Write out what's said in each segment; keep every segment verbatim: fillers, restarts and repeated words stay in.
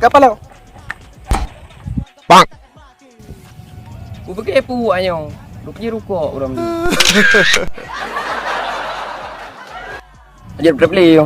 Kapalo. Bang. Kupike peue nyoe, rupanya rukok urang ni. Aja trap lé.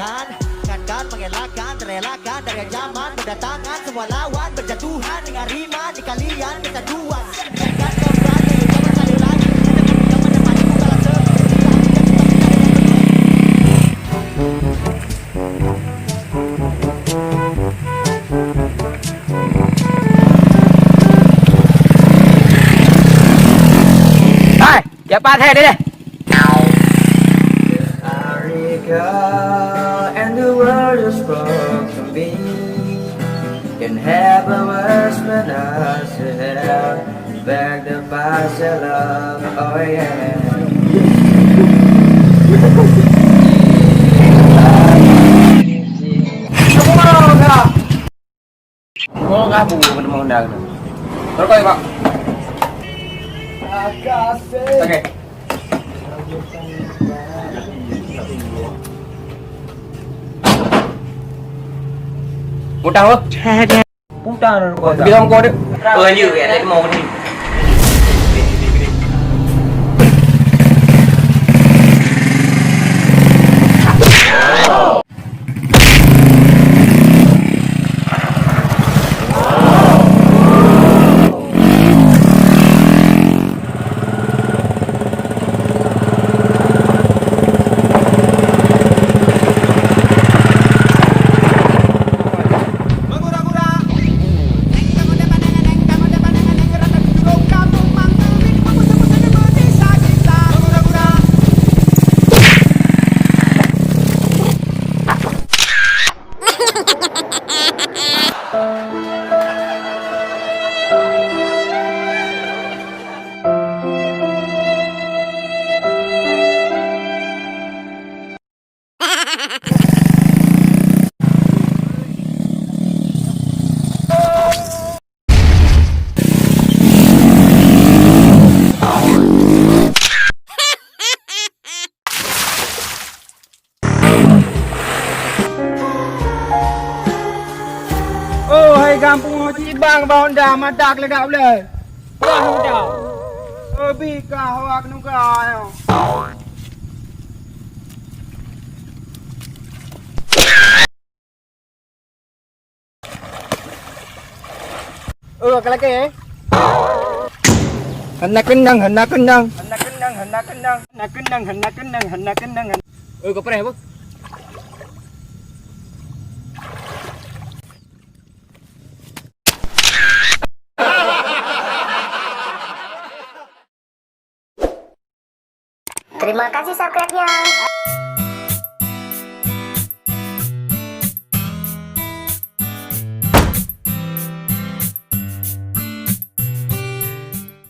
Kan, kan, kan, mengelakkan, terelakkan dari ancaman berdatangan semua lawan berjatuhan dengan rima di kalian kesatuan. Kan kau berani, kau berani lagi. Hai, siapa saya deh? Arica and the world just spoke to me. Can have a worse when I have back the parcel of, oh yeah. Kau kah bu kena undang tu? Rokok ya, Pak? Oke. Utang apa? Utang rokok. Bilang kau dek. Lanjut ya, tak mau ni. Oh, hai gampông ho cibang ba honda mata kelegak ulée. Wah, honda. Lebih ka awak nuka ayo. Oh, ka lakée, eh? Hana keunang, hana keunang. Hana keunang, hana keunang. Hana keunang, hana keunang, hana keunang. Oh, ka preh apa? Terima kasih subscribe-nya.